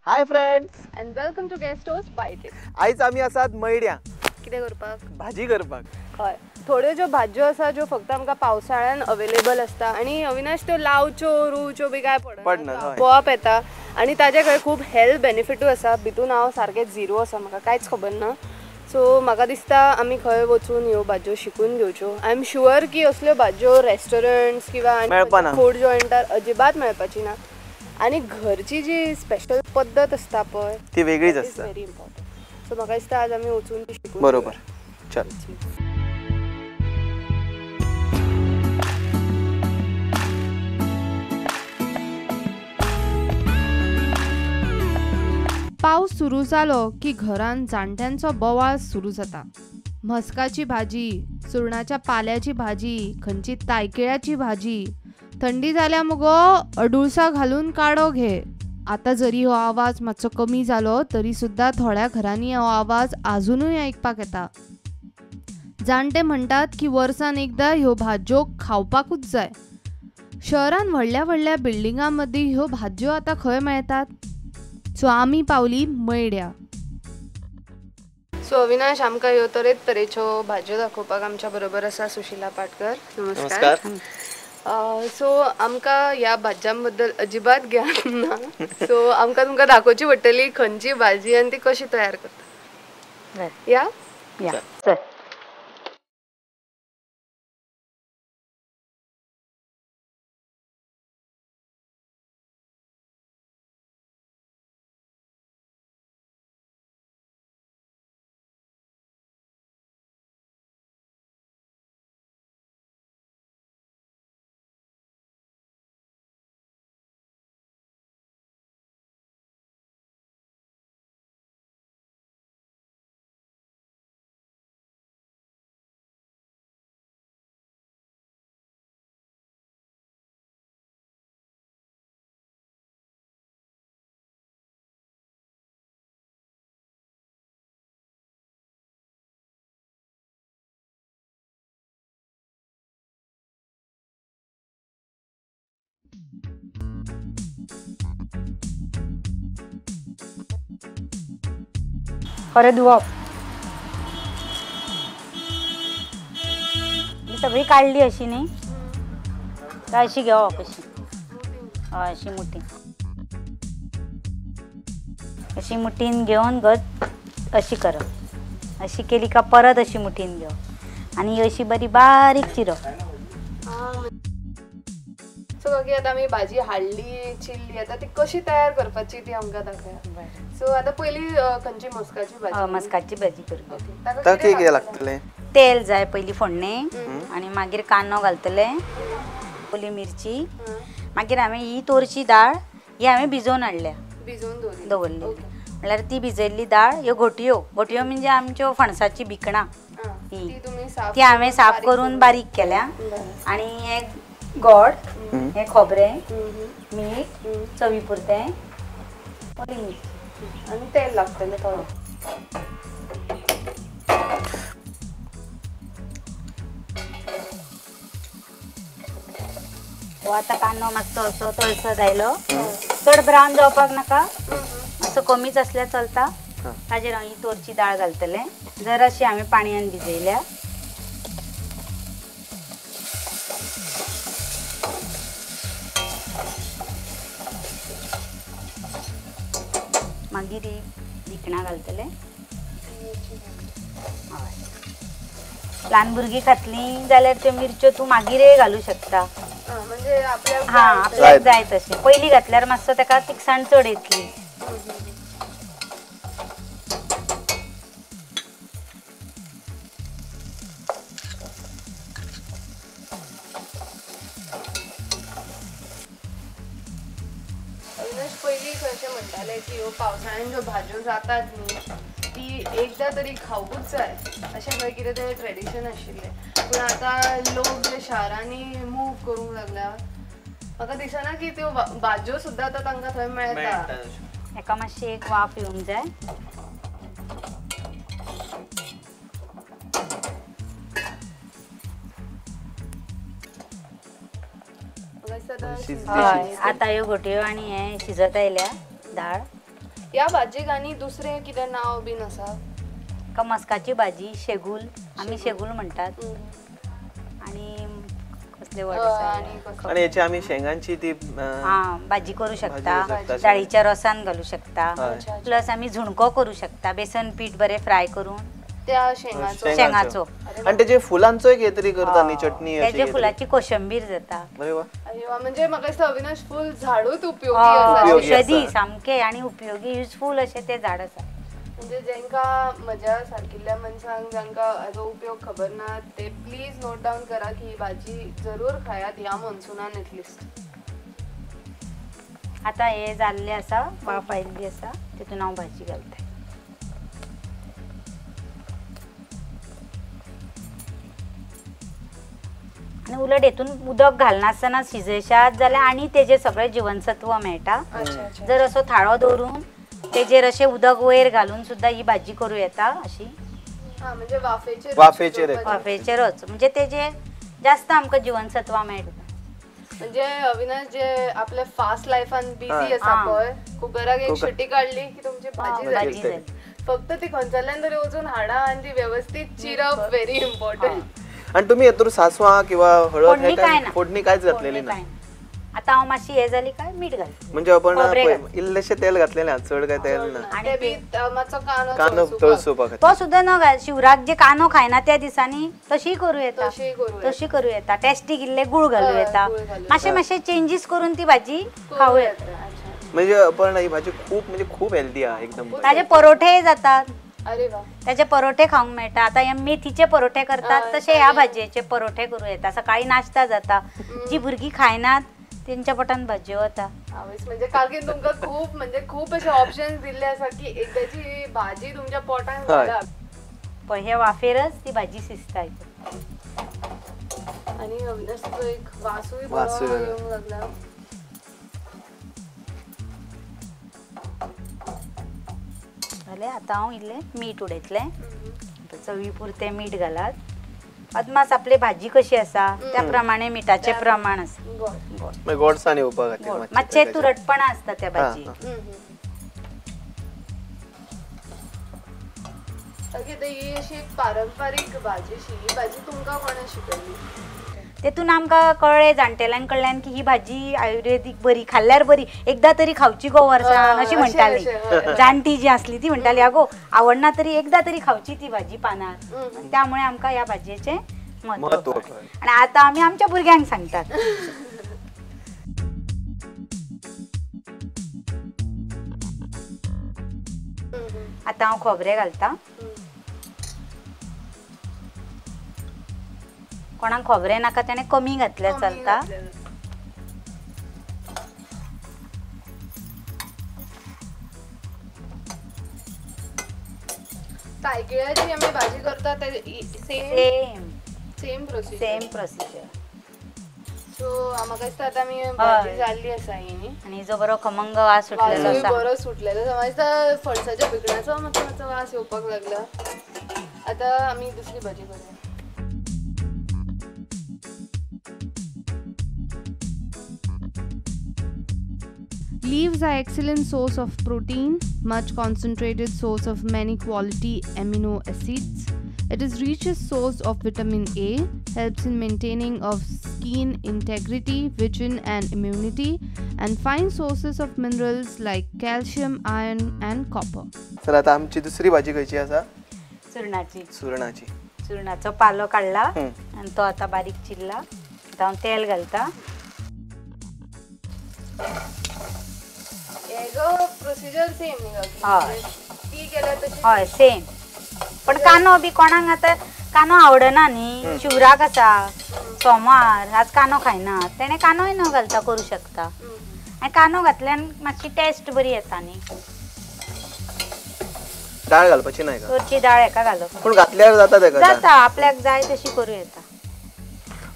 Hi friends and welcome to guest house by. आयज आमी आसात मैड्या. कितें करपाक? भाजी करपाक. हय, थोड्यो ज्यो भाजयो आसा ज्यो फक्त आमकां पावसाळ्यान अवेलेबल आसता आनी अविनाश त्यो लावच्यो रुवच्यो बी काय पडना, आपोआप येता आनी ताजे खंय खूब हेल्थ बेनिफिटूय आसा. भितून हांव सारकें झिरो आसा, म्हाका कांयच खबर ना. सो म्हाका दिसता आमी खंय वचून ह्यो भाजयो शिकून घेवच्यो. I am sure की असल्यो भाजयो रेस्टॉरंट्स किंवा फूड जॉयंटार अजिबात मेळपाची ना आनी घरची जी स्पेशल पद्दत आसता पळय ती वेगळीच आसता, व्हेरी इम्पॉर्टंट. सो म्हाका दिसता आज आमी वचून ती शिकून. बरोबर, चल. पावस सुरू जालो की घरान जाणट्यांचो बोवाळ सुरू जाता. म्हस्काची भाजी, सुरणाच्या पाल्याची भाजी, खंयची तायकिळ्याची भाजी. थंडी जाल्या मुगो अडुळसा घालून काडो घे. आतां जरी हो आवाज मातसो कमी जालो तरी सुद्दां थोड्या घरांनी हो आवाज आजुनूय आयकपाक येता. जाणटे म्हणटात की वर्सान एकदां ह्यो भाजयो खावपाकूच जाय. शहरान व्हडल्या व्हडल्या बिल्डिंगां मदीं ह्यो भाजयो आतां खंय मेळटात? सो आमी पावली मैड्या. सो अविनाश, आमकां ह्यो तरेत तरेच्यो भाजयो दाखोवपाक आमच्या बरोबर आसा सुशीला पाटकर. नमस्कार. सो आमकां ह्या भाज्यां बद्दल अजिबात ज्ञान ना, सो आमकां तुमकां दाखोवची पडटली खंयची भाजी आनी ती कशी तयार करता. या या खरें धुवप, सगळी काडली अशी न्ही, अशी घेवप अशी, हय अशी मुठीन, अशी मुठीन घेवन गत अशी करप. अशी केली का परत अशी मुठीन घेवप आनी अशी बरी बारीक चिरप. सो काकी, आतां आमी भाजी हाडली चिरली, आतां ती कशी तयार करपाची ती आमकां दाखया. सो आतां पयली खंयची मस्काची भाजी? मस्काची भाजी करया. ताका कितें लागतलें? तेल जाय पयली फोडणे आनी मागीर कांदो घालतले, ओली मिरची, मागीर हांवें ही तोरची दाळ ही हांवें भिजोवन हाडल्या, भिजोवन दवरली. म्हणल्यार ती भिजयल्ली दाळ, ह्यो घोटयो, घोटयो म्हणजे आमच्यो फणसाची भिकणां, ती हांवें साफ करून बारीक केल्या. आनी हे गोड, हे खोबरें, मीठ चवी पुरतें, ओली मिरची आनी तेल लागतलें थोडें. हो आतां कांदो मातसो असो तळसो जायलो, चड ब्रावन जावपाक नाका, मातसो कमीच आसल्यार चलता. ताजेर हांव ही तोरची दाळ घालतलें. जराशी हांवें पाणयान भिजयल्या. मागीर ही भिकणां घालतले. हय, ल्हान भुरगीं खातलीं जाल्यार त्यो मिरच्यो तूं मागीरय घालूं शकता, म्हणजे हा आपल्याक जाय तशें. पयलीं घातल्यार मातसो ताका तिखसाण चड येतली. पयलीं कशें म्हणटाले की ह्यो पावसाळ्यान ज्यो भाजयो जातात न्ही ती एकदां तरी खावपूच जाय, अशें खंय कितें तरी ट्रेडिशन आशिल्लें. पूण आतां लोक जे शारांनी मूव करूंक लागल्या, म्हाका दिसना की त्यो भाजयो सुद्दां आतां तांकां थंय मेळटा. हेका मातशी एक वाफ येवंक जाय. हय आता ह्यो गोटयो आनी हे शिजत आयल्या दाळ. ह्या भाजयेक आनी दुसरें कितें नांव बीन आसा? मस्काची भाजी, शेगूल, आमी शेगूल म्हणटात. आनी कसले वर्ड आसा? आनी हेची आमी शेंगांची ती भाजी करू शकता, दाळीच्या रोसान घालू शकता, प्लस आमी झुणको करू शकता, बेसन पीठ बरें फ्राय करून त्या शेंगाचो. आनी तेजे फुलांचोय कितें तरी करता न्ही चटणी, तेजे फुलाची कोशंबीर जाता. म्हणजे म्हाका दिसता अविनाश फूल झाडूच उपयोगी आसा, औषधी सामके आनी उपयोगी, युजफूल अशें तें झाड आसा. म्हणजे जेंका म्हज्या सारकिल्ल्या मनशांक जांकां हाजो उपयोग खबर ना ते प्लीज नोट डावन करा की ही भाजी जरूर खायात ह्या मॉन्सुनान एटलिस्ट. आतां हे जाल्लें आसा, वाफ आयिल्ली आसा, तितून हांव भाजी घालता. आनी उलट हेतून उदक घालनासतना शिजयशात जाल्यार आनी तेजें सगळें जिवनसत्व मेळटा. जर असो थाळो दवरून तेजेर अशें उदक वयर घालून सुद्दां ही भाजी करूं येता अशी. म्हणजे वाफेचेरच, म्हणजे तेजे जास्त आमकां जिवनसत्वां मेळटा. म्हणजे अविनाश जे आपल्या फास्ट लायफान बिजी आसा पळय, कुकराक एक शिटी काडली की तुमची भाजी जाली. फक्त ती खंयच्यान तरी वचून हाडा आनी ती वेवस्थीत चिरप व्हेरी इम्पॉर्टंट. आनी तुमी हेतूर सासवां किंवा हळद फोडणी कांयच घातलेली ना? आतां हांव मातशी हें जाली काय मीठ घालता, म्हणजे आपण इल्लेशें तेल घातलेलें, चड काय तेल ना. आनी मातसो कांदो तळसुपा खातीर तो सुद्दां न घाल. शिवराक जे कांदो खायना त्या दिसांनी तशी करूं येता, तशी करूं येता. टेस्टीक इल्लें गुळ घालूं येता, मातशें मातशें चेंजीस करून ती भाजी खावं येता. म्हणजे आपण ही भाजी खूप म्हणजे खूप हेल्दी आहा एकदम. ताजे परोठेय जातात. अरे वा, त्याचे परोठे खावंक मेळटा. आतां हे मेथीचे परोठे करतात तशे ह्या भाजयेचे परोठे करूं येता. सकाळी नाश्ता जाता, जी भुरगीं खायनात तेंच्या पोटान भाजयो वता. म्हणजे काकीन तुमकां खूप म्हणजे खूप अशे ऑप्शन्स दिल्ले आसा की एकदाची भाजी तुमच्या पोटान घाला. पण हे वाफेरच ती भाजी शिजता. आनी अविनाश एक वासूय बरो येवंक लागला. जालें, आतां हांव इल्लें मीठ उडयतलें, चवी पुरतें मीठ घालात. अदमास आपली भाजी कशी आसा त्या प्रमाणे मिठाचें प्रमाण आसा. गोडसाण येवपा खातीर मातशें तुरटपणा आसता त्या भाजी. ही अशी पारंपारीक भाजी, ही भाजी तुमकां कोणें शिकयली? तेतून आमकां कळ्ळें जाणटेल्यां कडल्यान की ही भाजी आयुर्वेदीक बरी, खाल्ल्यार बरी, एकदां तरी खावची गो वर्सान अशी म्हणटाली. जाणटी जी आसली ती म्हणटाली आगो आवडना तरी एकदां तरी खावची ती भाजी पानार. त्यामुळे आमकां ह्या भाजयेचें म्हत्व कळ्ळें आनी आतां आमी आमच्या भुरग्यांक सांगतात. आतां हांव खोबरें घालता. कोणाक खोबरें नाका तेणें कमी घातल्यार चलता. तायकिळ्याची आमी भाजी करता ते same same procedure, same procedure. So म्हाका दिसता आतां आमी भाजी जाल्ली आसा ही. आनी जो बरो खमंग वास सुटलेलो आसा, बरो सुटलेलो आसा. म्हाका दिसता फणसाच्या भिकणाचो मातसो मातसो वास येवपाक लागला. आतां आमी दुसरी भाजी करूया. Leaves are excellent source of protein, much concentrated source of many quality amino acids. It is richest source of vitamin A, helps in maintaining of skin integrity, vision and immunity, and fine sources of minerals like calcium, iron and copper. चला आता आमची दुसरी भाजी खंयची आसा? सुरणाची. सुरणाची. सुरणाचो पालो काडला आनी तो आतां बारीक चिरला. आतां हांव तेल घालता. प्रोसिजर सेम न्ही? ती केल्यार तशी. हय सेम, पण कांदो बी कोणाक आतां कांदो आवडना न्ही. शिवराक आसा, सोमार आज कांदो खायना तेणें कांदोय न घालता करूं शकता. आनी कांदो घातल्यान मातशी टेस्ट बरी येता न्ही. डाळ घालपाची ना? चडशी डाळ हेका घालप, पूण घातल्यार जाता तेका? जाता, आपल्याक जाय तशी करूं येता.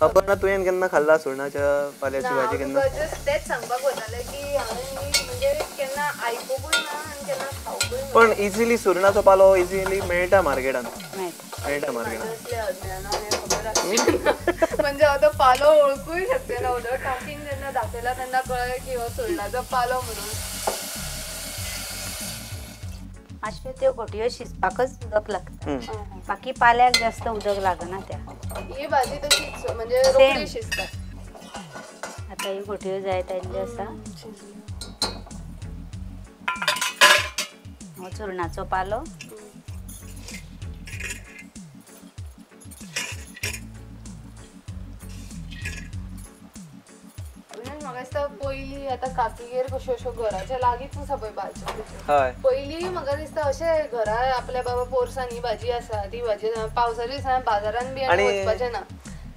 अपर्णा, तुवें केन्ना खाल्ला सुरणाच्या पाल्याची भाजी? केन्ना? जस्ट तेच सांगपाक वतालें की हांवें म्हणजे केन्ना आयकुकूय ना आनी केन्ना खावकूय ना. पण इजिली सुरणाचो पालो इजिली मेळटा मार्केटान, मेळटा मार्केटान. म्हणजे हांव तो पालो वळखूय शकते ना. उदक काकीन जेन्ना दाखयला तेन्ना कळ्ळें की हो सुरणाचो पालो म्हणून. मातश्यो त्यो घोटयो शिजपाकच उदक लागता, बाकी पाल्याक जास्त उदक लागना त्या. ही भाजी तशीच म्हणजे रोखडी शिजता. आता ही घोटयो जाय तांचे आसा. हो चुरणाचो पालो, म्हाका दिसता पयलीं आतां काकीगेर कश्यो अश्यो घराच्या लागींच आसा पळय भाजी. पयलीं म्हाका दिसता अशें घरा आपल्या बाबा पोरसान ही भाजी आसा ती भाजी पावसाच्या दिसांनी बाजारान बी आनी वचपाचें ना,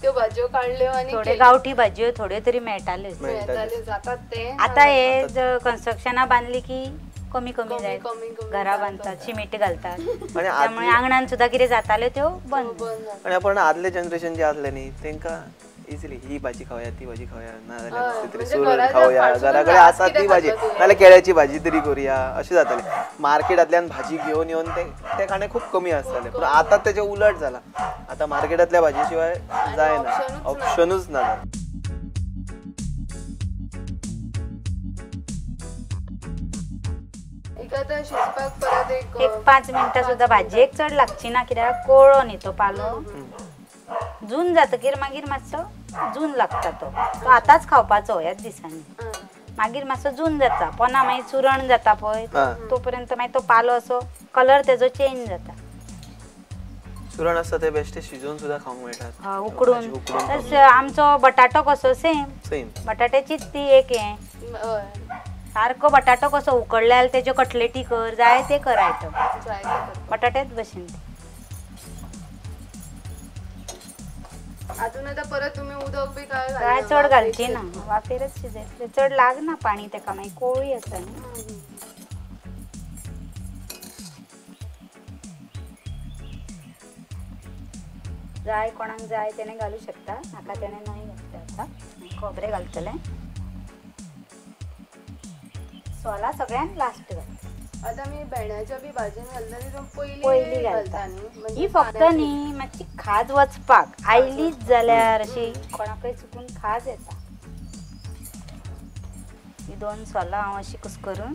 त्यो भाजयो काडल्यो आनी थोड्यो गांवठी भाजयो थोड्यो तरी मेळटाल्यो, मेळटाल्यो जातात ते. आतां हे कन्स्ट्रक्शनां बांदली की कमी कमी जायत, घरा बांदतात, शिमिट घालतात, त्यामुळे आंगणान सुद्दां कितें जाताल्यो त्यो बंद. आनी आपण आदले जनरेशन जे आसले न्ही तेंकां इजिली ही भाजी खावया ती भाजी खावया, नाजाल्यार सुरण खावया, घरा कडेन आसा ती भाजी, नाजाल्यार केळ्याची भाजी तरी करुया अशें जातालें. मार्केटांतल्यान भाजी घेवन येवन ते खाणें खूब कमी आसतालें. पूण आतां तेजें उलट जालां, आतां मार्केटांतल्या भाजी शिवाय जायना, ऑप्शनूच ना. एक 5 मिनटां सुद्दां भाजयेक चड लागची ना, कित्याक कोळो न्ही तो पालो, जून जातकीर मागीर मातसो जून लागता तो, तो आतांच खावपाचो ह्याच दिसांनी, मागीर मातसो जून जाता पोना मागीर चुरण जाता पळय, तो पर्यंत मागीर तो पालो असो कलर तेजो चेंज जाता. चुरण आसता ते बेश्टे शिजोवन सुद्दां खावंक मेळटा, उकडून. आमचो बटाटो कसो सेम सेम बटाट्याचीच ती एक हें सारको बटाटो कसो उकडल्यार तेज्यो कटलेटी कर जाय ते कर आयटम बटाट्याच भशेन. अजून आता परत तुम्ही उदक बी काय काय चड घालची ना, वाफेरच शिजयतले, चड लागना पाणी तेका, मागीर कोळी आसा न्ही. जाय कोणाक जाय तेणे घालू शकता, नाका तेणे न्हय घालता. आतां खोबरें घालतलें, सोला सगळ्यान लास्ट घालता. आतां मी भेंड्याच्या बी भाजयेन घालता ती पयलीं घालता ही फक्त न्ही मातशी खाज वचपाक, आयलीच जाल्यार अशी कोणाकय चुकून खाज येता. ही 2 सोलां हांव अशी कुस्करून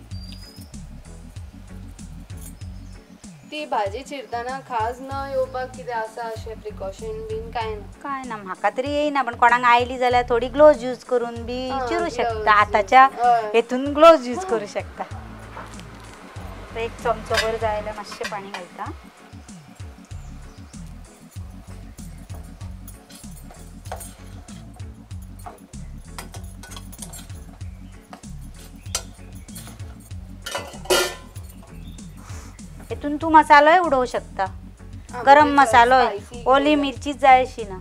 ती भाजी चिरताना खाज न येवपाक कितें आसा अशें प्रिकॉशन बीन काय ना? काय ना, म्हाका तरी येयना, पण कोणाक आयली जाल्यार थोडी ग्लोव्ज यूज करून बी चिरूं शकता. आतांच्या हेतून ग्लोव्ज यूज करूं शकता. एक चमचो भर जाय जाल्यार मातशें पाणी घालता. हेतून तूं मसालोय उडोवंक शकता, गरम मसालोय, ओली मिरचीच जाय अशी ना,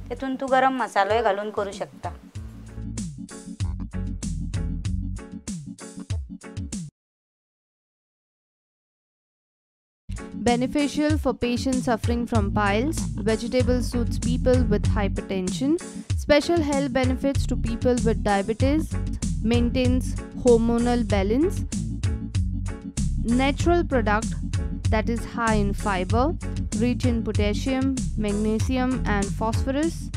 तेतून तूं गरम मसालोय घालून करूं शकता. Beneficial for patients suffering from piles, vegetable suits people with hypertension, special health benefits to people with diabetes, maintains hormonal balance, natural product that is high in fiber, rich in potassium, magnesium and phosphorus.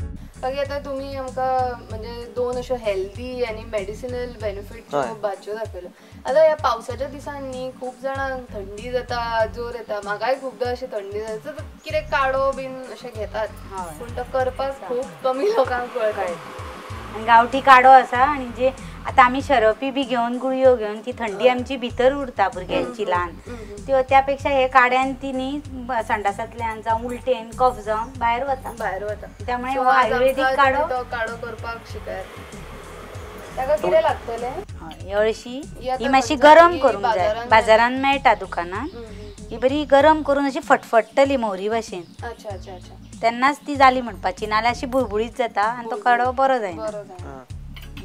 बाकी आता तुम्ही आमकां म्हणजे 2 अश्यो healthy आनी medicinal benefit भाजयो दाखयल्यो. आतां ह्या पावसाच्या दिसांनी खूब जाणांक थंडी जाता, जोर येता, म्हाकाय खुबदां अशी थंडी जाता, कितें काडो बीन अशें घेतात, पूण तो करपाक खूब कमी लोकांक कळटा. आनी गांवठी काडो आसा, आनी जे आतां आमी शरपी बी घेवन गुळयो घेवन ती थंडी आमची भितर उरता भुरग्यांची ल्हान, त्यो त्या पेक्षा हे काड्यान ती न्ही संडासांतल्यान जावं उलटेन कफ जावन भायर वता, भायर वता. त्यामुळे हो आयुर्वेदीक काडो तो काडो करपाक शिकयात. ताका कितें लागतलें? हळशी ही मातशी गरम करूंक जाय, बाजारान मेळटा दुकानान, ही बरी गरम करून अशी फटफटतली म्होंवरी भाशेन, अच्छा अच्छा अच्छा, तेन्नाच ती जाली म्हणपाची, नाल्यार अशी बुळबुळीत जाता आनी तो काडो बरो जायना.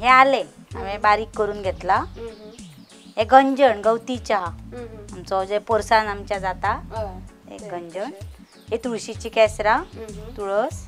हे आलें हांवें बारीक करून घेतला. हे गंजण गवती च्या आमचो जे पोरसान आमच्या जाता एक गंजण, हे तुळशीची केसरां, तुळस.